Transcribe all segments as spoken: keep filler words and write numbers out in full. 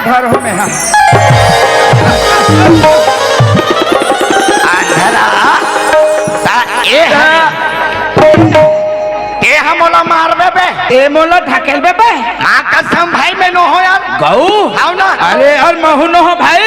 घर हो में हा। अंधरा, ता ए हा। ए हा मोला मारबे बे। ए मोला ढकेलबे बे। माँ कसम भाई, मैं नो हो यार। गऊ? आओ ना। अरे यार, महू नो हो भाई।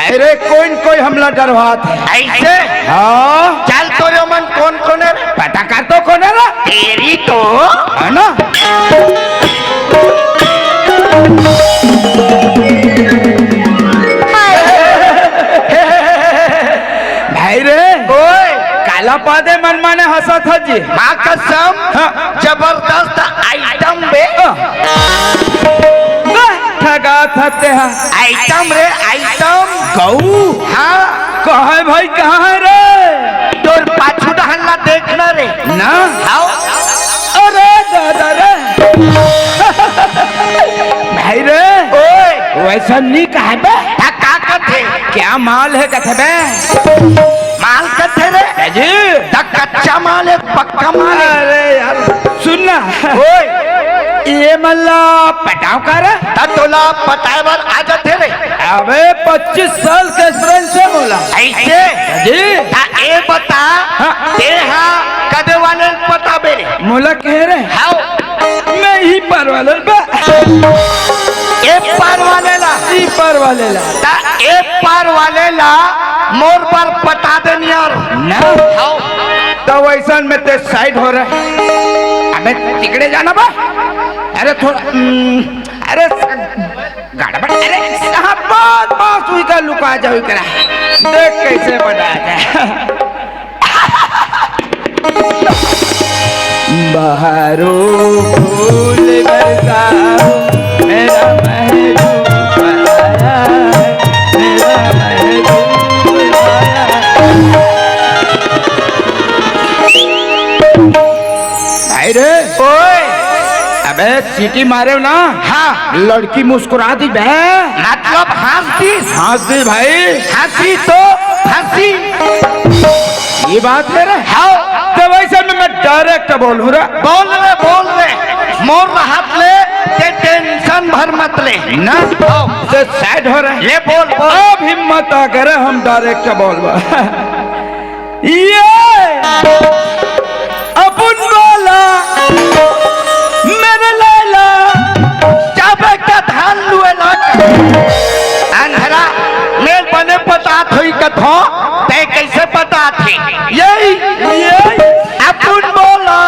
अरे कोई न कोई हमला डरवात हे। ऐसे? हाँ। चल तो यो मन कोन कोन हे रे? पता कर तो कोन हे रे? तेरी तो। है ना? भाई रे। ओए। काला पादे मन माने हंसत ह जी। माँ कसम। हाँ। जबरदस्त आइटम बे। हाँ। ठगा थते हा। आइटम रे, आइटम। गऊ? हाँ। कहाँ है भाई, कहाँ है रे? तोर पाछू डहन ला देखना रे। ना? हाव। अरे दादा रे। भाई रे। ओए। वैसा नहीं कहा बे। ता का कथे? क्या माल है कथे बे? माल कथे रे? ए जी। ता कच्चा माल है, पक्का माल है। अरे यार, सुन ना। ओए। ये मल्ला पटाव कर। ता तोला पटाए बर आ जाथे रे। अबे पच्चीस साल के experience हे मोला। ऐसे? जी। ता ए बता, हाँ। ते हा कदे वाले पटाबे रे? मोला कहे रे? हाव। मैं ही पार वाले बा। ए पार वाले ला। ई पार वाले ला। ता ए पार वाले ला मोर बर पटा दे न यार। ना। हाव। तो वैसन में ते side हो रहे। अबे तिकड़े जाना बा। अरे थोड़ा, हम्म, अरे स-, गड़बड़, अरे साहब, बस, बस, उइका लुका जाओ, इकरा। देख कैसे बना जाए। बहारो फूल बरसाओ, मेरा महबूब आया है, मेरा महबूब आया है। भाई रे। ओए। अबे सीटी मारे ना। हाँ। लड़की मुस्कुरा दी बे। मतलब हंस दी। हंस दी भाई। हंसी तो फंसी। ये बात है रे। हाँ। तो वैसे में मैं direct बोलूँ रे। बोल रे, बोल रे। मोर रहत ले ते tension भर मत ले। ना। हाँ। तो side हो रहे। ले बोल, बोल। अब हिम्मत आ करे हम direct बोलबा। ये अपुन बोला, मेरे लैला, जाबे का धान लुए ला। अंधरा, मैं बने पतात होई कथो, ते कैसे पतात हे? यही, यही। अपुन बोला,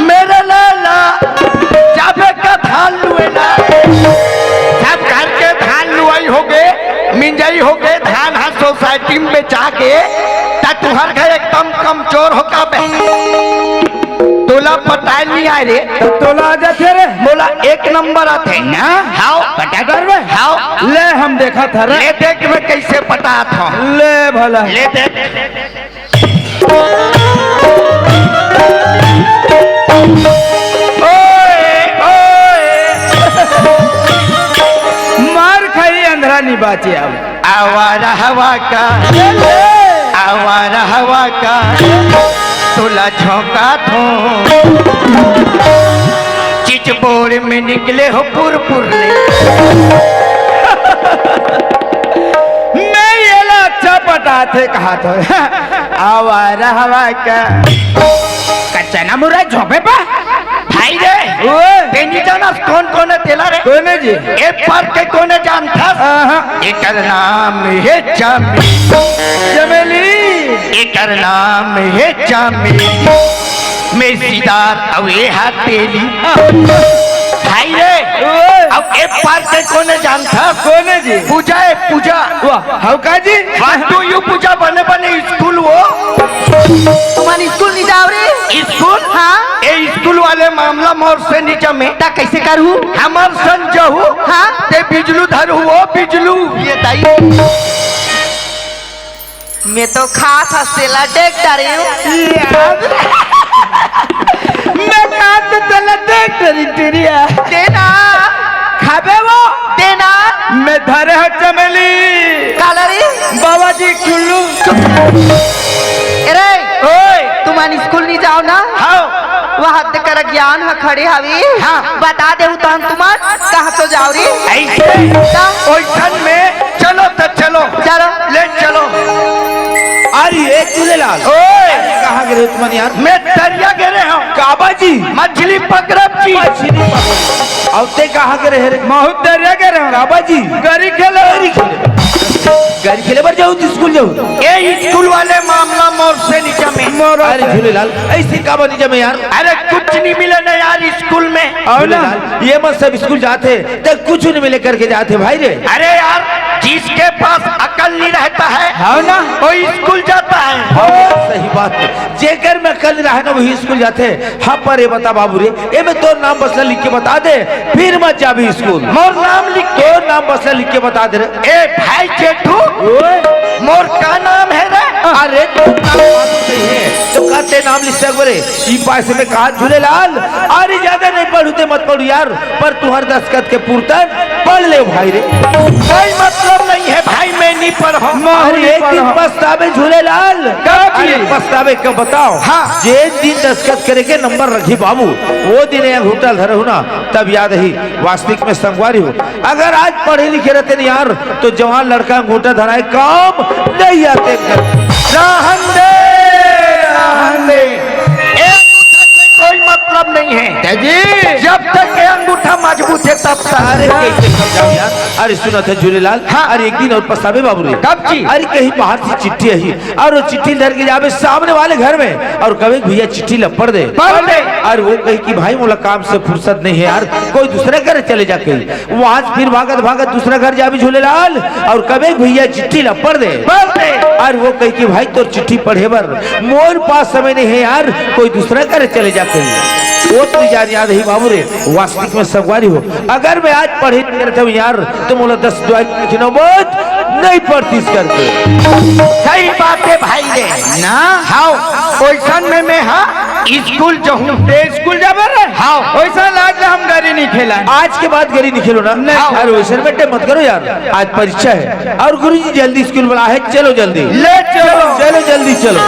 मेरे लैला, जाबे का धान लुए ला। सब घर के धान लुआई होगे, मिंजाई होगे, धान हा सोसाइटी में बेचा के, त तुहर घर एकदम कमजोर हो का बे? तोला पटाए नहीं आए रे। तो तोला आ जाथे रे। मोला एक नंबर आथे। ना? हाव। पटा डरबे? हाव। ले हम देखत हन रे। ले देख मैं कैसे पटात हूँ। ले भला। ले देख। ओए, ओए। मार खाई अंधरा नहीं बाचे अब। आवारा हवा का, आवारा हवा का, तोला झोंका थो। चिचबोर में निकले हो पुरपुर ले। मैं ये ला अच्छा पटाथे कहा थो। आवारा हवा का। कच्चा ना मुरा झोंके पा। भाई रे, ओए। तेनी जानस कोन कोन हे तेला रे? कोन हे जी? ए पर के कोन हे जानथस? आहा। एकर नाम हे चमेली। चमेली। एकर नाम हे चमेली। मैं सीधार अउ ए हा तेली। भाई रे, ओए। अब ए पर के कोन हे जानथस? कोन हे जी? पूजा हे, पूजा। वाह, हव का जी? What do you पूजा बने बने स्कूल वो? तुमन स्कूल नहीं जाओ रे? स्कूल? हाँ। ए स्कूल वाले मामला मोर से नहीं जमे। ता कैसे करू? हमर सन जहू। हाँ। ते बिजलू धरहू, ओ बिजलू। ये दाई। मैं तो खात हस तेला देख डरे हूँ। यार। मैं खात तेला देख डरी टिरिया। देना। खाबे वो? देना। मैं धरे हव चमेली। काला रे? बाबा जी ठुल्लू। चुप। ए रे। ओए। तुमन स्कूल नहीं जाओ ना? हाँ। वह हद कर ज्ञान ह खड़े हवे। हाँ। बता देहू तहन तुमन कहाँ तो जाओ रे? ऐसे? ता? ओइसन में चलो तो चलो। चलो। ले चलो। अरे, ए झूलेलाल। ओए। अरे, कहाँ गे रहे तुमन यार? मैं तरिया गे रहे हँव। काबा जी? मछली पकड़ब जी। मछली पकड़ब। अउ तें कहाँ गे रहे रे? महूँ तरिया गे रहे हँव। काबा जी? गरी खेले। गरी खेले। गरी खेले बर जाहू त स्कूल जाहू? ए स्कूल वाले मामला मोर से नी जमे। मोर अरे से। झूलेलाल, अइसे काबा नी जमे यार? अरे कुछ नी मिले ना यार स्कूल में। अउ ना। झूलेलाल, ये मन सब स्कूल जाथे त कुछ नी मिले करके जाथे भाई रे। अरे यार, जिसके पास अकल नहीं रहता है, हाँ ना। वो स्कूल जाता है। हाँ, सही बात हे। जेकर में अकल नहीं रहे ना, वही स्कूल जाथे। हाँ, पर ये बता बाबू रे, एमे तोर नाम बस ला लिख के बता दे, फिर मत जाबे स्कूल। मोर नाम लिख के? तोर नाम बस ला लिख के बता दे रे। ए भाई जेठू, ओए। मोर का नाम हे रे? अरे, तोर नाम मालूम नहीं हे, त का तें नाम लिख सकबे रे? ई पास में कहा झूलेलाल, अरे ज्यादा नहीं पढ़हू ते मत पढ़हू यार, पर तुँहर दस्तखत के पुरतन पढ़ ले भाई रे। कोई मतलब नहीं है भाई, मैं नहीं पढ़हूँ। अरे एक दिन पछताबे झूलेलाल। कब जी? अरे पछताबे कब बताओ? हाँ। जे दिन दस्तखत करे के नंबर रखही बाबू, वो दिन ये अंगूठा धरहू ना, तब याद आही वास्तविक में संगवारी हो। अगर आज पढ़े लिखे रहते नहीं यार, तो जवान लड़का अंगूठा धराए काम नहीं आते। रहन दे, रहन दे। ए अंगूठा से कोई मतलब नहीं है। जी। जब तक ये अंगूठा मजबूत है, तब तक। अरे, कैसे समझाओ यार? अरे, सुनत हे झूलेलाल। हाँ। अरे, एक दिन अउ पछताबे बाबू रे। कब जी? अरे, कहीं बाहर से चिट्ठी आही अउ वो चिट्ठी धर के जाबे सामने वाले घर में अउ कबे कि भैया चिट्ठी ला पढ़ दे। पढ़ दे। अउ वो कही कि भाई मोला काम से फुरसत नहीं हे यार, कोई दूसरा घर चले जा कही। वहाँ से फिर भागत भागत दूसरा घर जाबे झूलेलाल अउ कबे कि भैया चिट्ठी ला पढ़ दे। पढ़ दे। अउ वो कही कि भाई तोर चिट्ठी पढ़े बर मोर पास समय नहीं हे यार, कोई दूसरा घर चले जा कही। वो तो यार याद आही बाबू रे, वास्तविक में संगवारी हो। अगर मैं आज पढ़े नहीं रहता हूँ यार, तो मोला दस दुआरी की नौबत नहीं पड़तीस करके। सही बात हे भाई रे। ना? हाँ, ओइसन में मैं, हाँ, स्कूल जाहूँ। तें स्कूल जाबे रे? हाँ। ओइसन आज ले हम गरी नहीं खेलन। आज के बाद गरी नहीं खेलो ना? नहीं। अरे ओइसन बेटे मत करो यार, आज परीक्षा हे। अउ गुरुजी जल्दी स्कूल बुलाए हे, चलो जल्दी। ले चलो। चलो जल्दी चलो।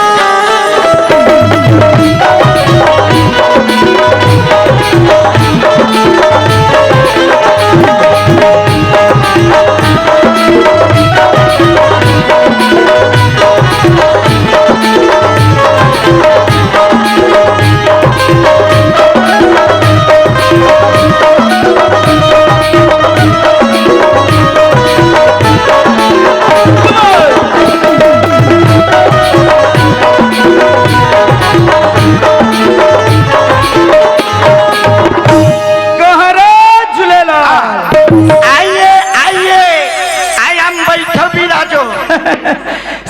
कहाँ रे झूलेलाल? आइए, आइए, आइए, बैठो, विराजो।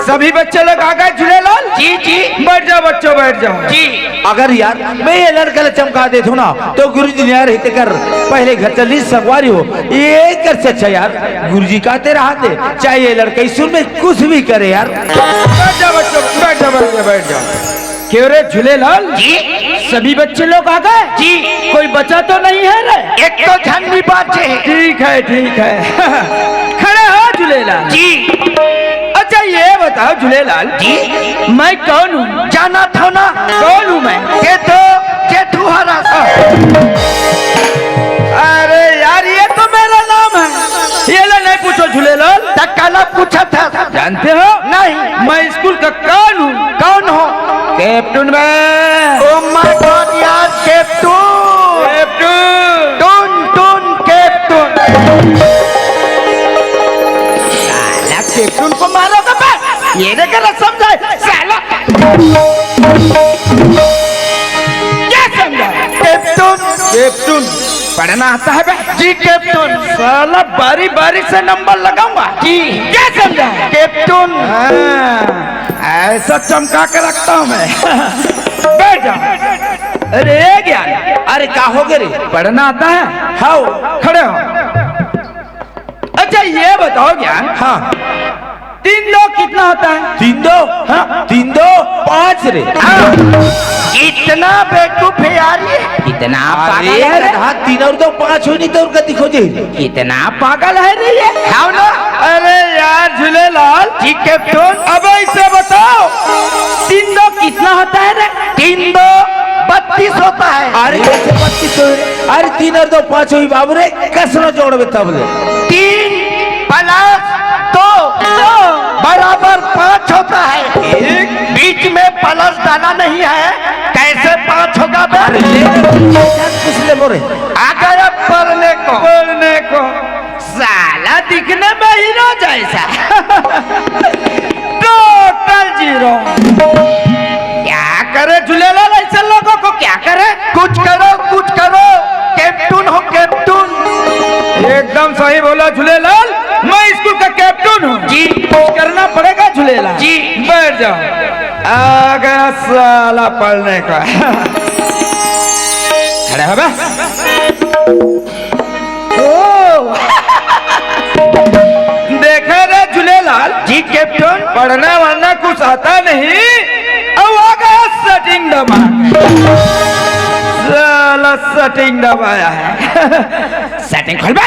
सभी बच्चे लोग आ गए झूलेलाल? जी, जी। बैठ जाओ बच्चों, बैठ जाओ। जी। अगर यार मैं ये लड़का ला चमका देथों ना, तो गुरुजी नहीं रहिते कर पहले घर चली संगवारी हो। ये कर से अच्छा यार, गुरुजी कहते रहते, चाहे ये लड़का स्कूल में कुछ भी करे यार। बैठ जाओ बच्चों, बैठ जाओ, बैठ जाओ, बैठ जाओ। क्यों रे झूलेलाल? जी। सभी बच्चे लोग आ गए? जी। कोई बचा तो नहीं है रे? एक तो झन भी बाचे। ठीक है, ठीक है। खड़े हो झूलेलाल। जी। अच्छा ये बताओ झूलेलाल। जी। मैं कौन हूँ? जानथों ना। कौन हूँ मैं? ये तो जेठू हरा। अरे यार, ये तो मेरा नाम है। ये ले नहीं पूछो झूलेलाल। त काला पूछा था। जानते हो? नहीं। मैं स्कूल का कौन हूँ? कौन हो? कैप्टन बे। Oh my God यार, कैप्टन। कैप्टन। टुन, टुन, कैप्टन। साला कैप्टन को मारो तो बे। ये देख रहा समझा है, साला। क्या समझा? कैप्टन। कैप्टन। पढ़ना आता है बे? जी कैप्टन। साला बारी बारी से नंबर लगाऊंगा। जी। क्या समझा? कैप्टन। हाँ, ऐसा चमका के रखता हूँ मैं। बैठ जा। अरे ज्ञान, अरे का हो गए रे? पढ़ना आता है? हाँ। खड़े हो। अच्छा ये बताओ ज्ञान। हाँ। तीन दो कितना होता है? तीन दो? हाँ। तीन दो पाँच रे। हाँ। इतना बेवकूफ है यार ये। इतना पागल है रे। हाँ, तीन और दो पाँच होई नहीं तो और कति खोजे? इतना पागल है रे ये। खाओ ना। अरे यार झूलेलाल। जी कैप्टन। अब इसे बताओ, तीन दो कितना होता है रे? तीन दो बत्तीस होता है। अरे कैसे बत्तीस हो रे? अरे तीन और दो पाँच होई बाबू रे, कस न जोड़बे तब ले। तीन प्लस दो बराबर पाँच होता है। एक। बीच में प्लस डाला नहीं है, कैसे पाँच होगा बे? अरे ले रे, कुछ ले मोरे। आ गया पढ़ने को। पढ़ने को। साला दिखने में हीरो जैसा। Total zero. क्या करे झूलेलाल, ऐसे लोगों को क्या करे? कुछ करो, कुछ करो। कैप्टन हो कैप्टन। एकदम सही बोला झूलेलाल, मैं स्कूल का कैप्टन हूँ। जी। कुछ करना पड़ेगा झूलेलाल। जी। बैठ जाओ। आ गया साला पढ़ने का। खड़ा हो बे। ओ। देखे रे झूलेलाल। जी कैप्टन। पढ़ना वढ़ना कुछ आता नहीं। अब आ गया सेटिंग दबा। साला सेटिंग दबाया है। सेटिंग खोल बे।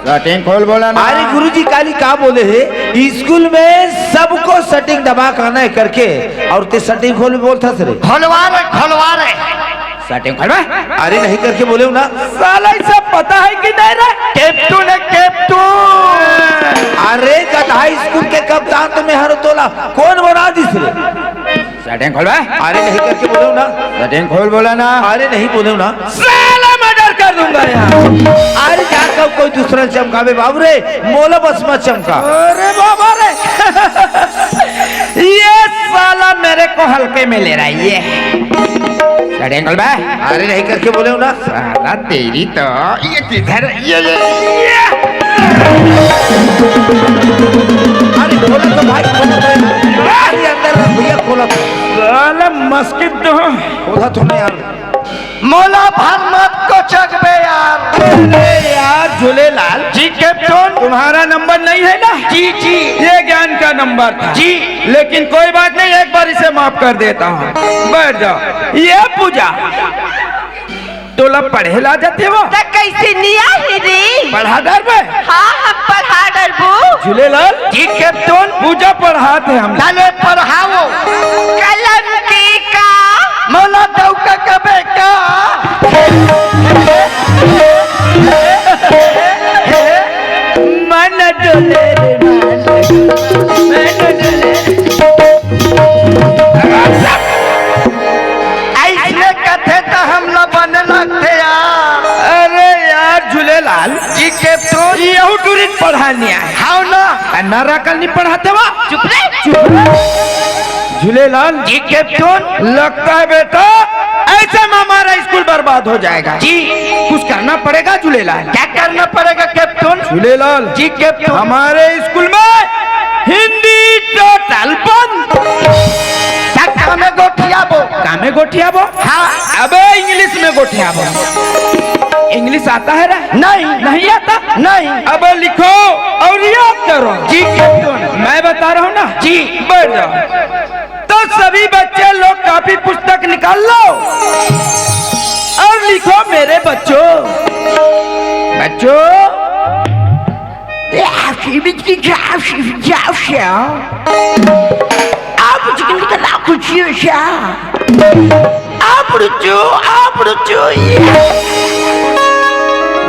सेटिंग खोल बोला ना। अरे गुरुजी काली का बोले है, स्कूल में सबको सेटिंग दबा के आना है करके, और ते सेटिंग खोल बोलता रे। खोलवा रे, खोलवा रे। सेटिंग खोल बे। अरे नहीं करके बोले हो ना। साला ये सब पता है कि नहीं रे? कैप्टन है, कैप्टन। अरे गधा स्कूल के कप्तान तो मैं हर तोला कौन बना दिस रे? सेटिंग खोल बे। अरे नहीं करके बोले हो ना। सेटिंग खोल बोला ना। अरे नहीं बोले हो ना। साला मर्डर कर दूंगा यार। अरे जाकर कोई दूसरा चमकावे बाबू रे, मोला बस मत चमका। अरे बाबा रे। ये साला मेरे को हल्के में ले रहा है ये। सेटिंग खोल बे। अरे नहीं करके बोले हो ना। साला तेरी तो, ये किधर, ये, ये, ये। अरे खोला तो भाई, खोला तो। अरे अंदर रख भैया, खोला तो। साला मस्कित तो। खोला तो ना यार। मोला भर मत को चकबे यार। अरे यार झूलेलाल। जी कैप्टन। तुम्हारा नंबर नहीं है ना? जी, जी। ये ज्ञान का नंबर था। जी। लेकिन कोई बात नहीं, एक बार इसे माफ कर देता हूँ। बैठ जाओ। ये पूजा तोला पढ़े ला जाथे वो? त कैसे नहीं आही रे? पढ़ा डरबे? हाँ, हम पढ़ा डरबो। झूलेलाल? जी कैप्टन। पूजा पढ़ात हे हम। चलो पढ़ाओ। कलम के का? मोला डौका कबे का? मन डोले रे मन, मन डोले। अइसने कथे त हमला बने लगथे यार। अरे यार झूलेलाल। जी कैप्टन। यहू टूरी पढ़ानिया है। हाव ना। अन्ना राकल नहीं पढ़ाते वा। चुप रे। चुप रे। झूलेलाल। जी कैप्टन। लगता है बेटा ऐसे में हमारा स्कूल बर्बाद हो जाएगा। जी। कुछ करना पड़ेगा झूलेलाल। क्या करना पड़ेगा कैप्टन? झूलेलाल। जी कैप्टन। हमारे स्कूल में हिंदी टोटल बंद। त कामे गोठियाबो। कामे गोठियाबो? हाँ। अबे इंग्लिश में गोठियाबो। इंग्लिश आता है रे? नहीं। नहीं आता? नहीं। अब लिखो और याद करो। जी कैप्टन। मैं बता रहा हूँ ना। जी। बैठ जाओ। तो सभी बच्चे लोग कॉपी पुस्तक निकाल लो और लिखो मेरे बच्चों। बच्चों। आप चिकन का नाम कुछ आप रुचो, आप रुचो, ये।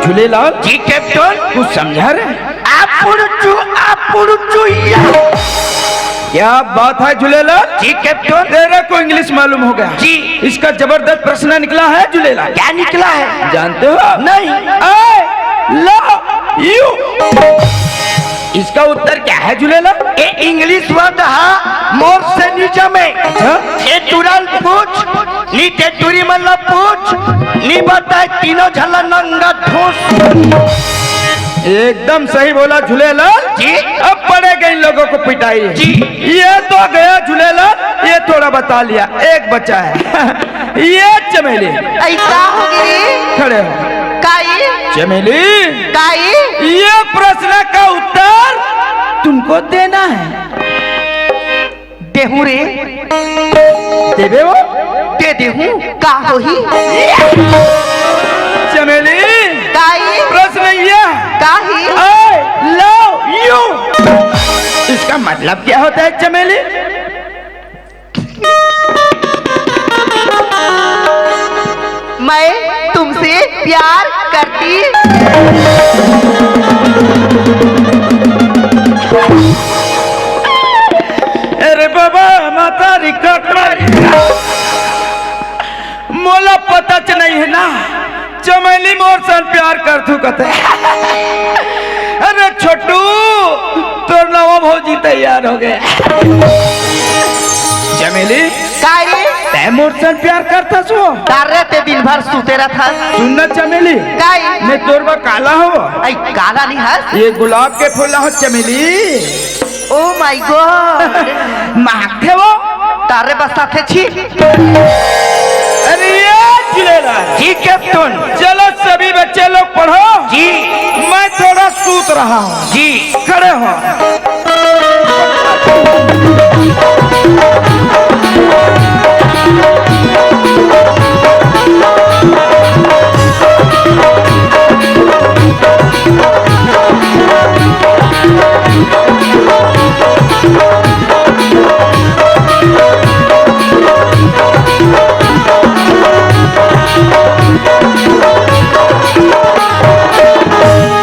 झूलेलाल। जी कैप्टन। कुछ समझा रे? आप रुचो, आप रुचो, ये। क्या बात है झूलेलाल। जी कैप्टन। तेरे को इंग्लिश मालूम हो गया। जी। इसका जबरदस्त प्रश्न निकला है झूलेलाल। क्या निकला है? जानते हो? नहीं। I love you। इसका उत्तर क्या है झूलेलाल? ए इंग्लिश वर्ड हा मोर से नी जमे। अच्छा। ए टूरा ल पूछ, नी ते टूरी मन ला पूछ, नी बताए तीनों झन ला नंगा ठूस। एकदम सही बोला झूलेलाल। जी। अब पड़ेगा इन लोगों को पिटाई। जी। ये तो गया झूलेलाल, ये थोड़ा बता लिया। एक बचा है। ये चमेली। ऐसा हो गई। खड़े हो। काई? चमेली। काई? ये प्रश्न का उत्तर तुमको देना है। देहूं रे। देबे वो? दे देहूं, का होही? चमेली, काई? प्रश्न ये। काई? I love you। इसका मतलब क्या होता है चमेली? मैं तुमसे प्यार करती। अरे बाबा, माता री कट मारी। मोला पता च नहीं है ना, चमेली मोर सन प्यार करथू कथे। अरे छोटू, तोर नवा भौजी तैयार हो गए। चमेली, काय रे? तै मोर सन प्यार करथस वो? डर रे, ते दिन भर सुते रहथस। सुन ना चमेली, काय? मैं तोर बर काला हूँ। आई काला नहीं हस? ये गुलाब के फूल हो चमेली। Oh my God! महकथे वो। तारे बसाथे छी। अरे ये झूलेलाल। जी कैप्टन। चलो सभी बच्चे लोग पढ़ो। जी। मैं थोड़ा सूत रहा हूँ। जी। खड़े हो।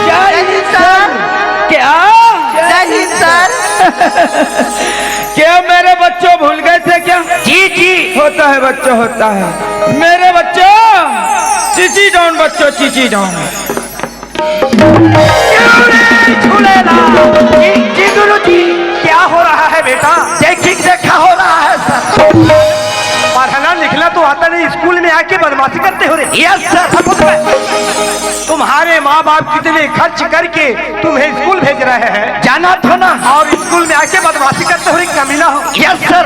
जय हिंद सर। क्या? जय हिंद सर। क्या मेरे बच्चों भूल गए थे क्या? जी, जी। होता है बच्चों, होता है। मेरे बच्चों, चिची डॉन बच्चों, चिची डॉन। क्यों रे झूलेलाल? जी, जी गुरु जी, क्या हो रहा है बेटा? देखिक देखा हो रहा है सर। पढ़ना लिखना तो आता नहीं, स्कूल में आके बदमाशी करते हो रे। Yes sir. तुम्हारे माँ बाप कितने खर्च करके तुम्हें स्कूल भेज रहे हैं, जाना था ना? और स्कूल में आके बदमाशी करते हो रे, कमीना हो। Yes sir.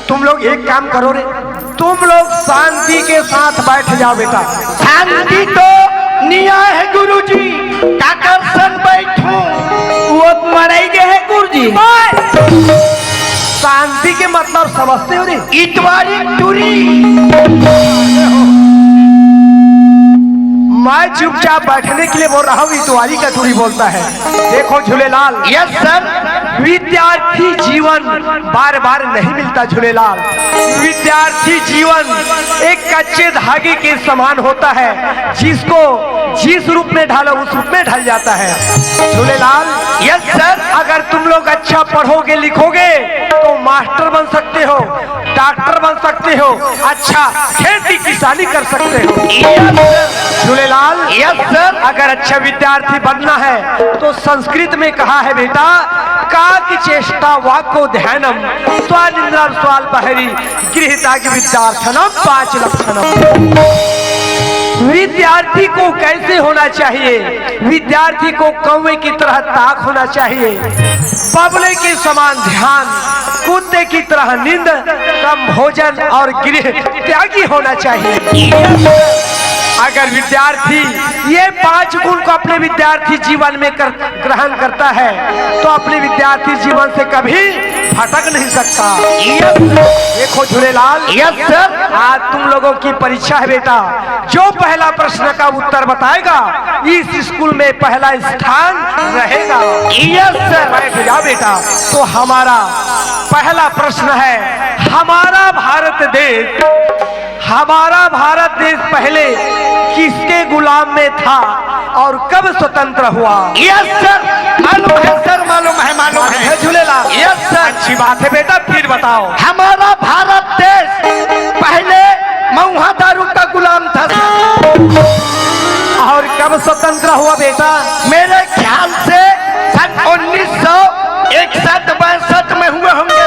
तुम लोग एक काम करो रे, तुम लोग शांति के साथ बैठ जाओ बेटा। शांति तो निया है गुरुजी, काकर सन बैठूं? वो तो मरई गए है गुरुजी। शांति के मतलब समझते हो रे? इतवारी टूरी। मैं चुपचाप बैठने के लिए बोल रहा हूँ, इतवारी का टूरी बोलता है। देखो झूलेलाल। Yes sir. विद्यार्थी जीवन बार बार नहीं मिलता झूलेलाल। विद्यार्थी जीवन एक कच्चे धागे के समान होता है, जिसको जिस रूप में ढालो उस रूप में ढल जाता है। झूलेलाल। Yes sir. अगर तुम लोग अच्छा पढ़ोगे लिखोगे तो मास्टर बन सकते हो, डॉक्टर बन सकते हो, अच्छा खेती किसानी कर सकते हो। Yes sir. Jhulelal. Yes sir. अगर अच्छा विद्यार्थी बनना है तो संस्कृत में कहा है बेटा, काक चेष्टा वाको ध्यानम, स्वानिंद्रम स्वाल बहरी, गृहताग विद्यार्थनम पांच लक्षणम। विद्यार्थी को कैसे होना चाहिए? विद्यार्थी को कौवे की तरह ताक होना चाहिए, बगुले के समान ध्यान, कुत्ते की तरह नींद, कम भोजन और गृह त्यागी होना चाहिए। अगर विद्यार्थी ये पांच गुण को अपने विद्यार्थी जीवन में कर, ग्रहण करता है तो अपने विद्यार्थी जीवन से कभी भटक नहीं सकता। देखो झूलेलाल। Yes sir. आज तुम लोगों की परीक्षा है बेटा, जो पहला प्रश्न का उत्तर बताएगा इस स्कूल में पहला स्थान रहेगा। Yes sir. बैठ जा बेटा। तो हमारा पहला प्रश्न है, हमारा भारत देश, हमारा भारत देश पहले किसके गुलाम में था और कब स्वतंत्र हुआ? यस सर, मालूम है सर, मालूम है, मालूम है। है झूलेलाल। Yes sir. अच्छी बात है बेटा, फिर बताओ। हमारा भारत देश पहले मऊहा दारू का गुलाम था सर। और कब स्वतंत्र हुआ बेटा? मेरे ख्याल से सन उन्नीस सौ इकसठ बासठ में हुए होंगे।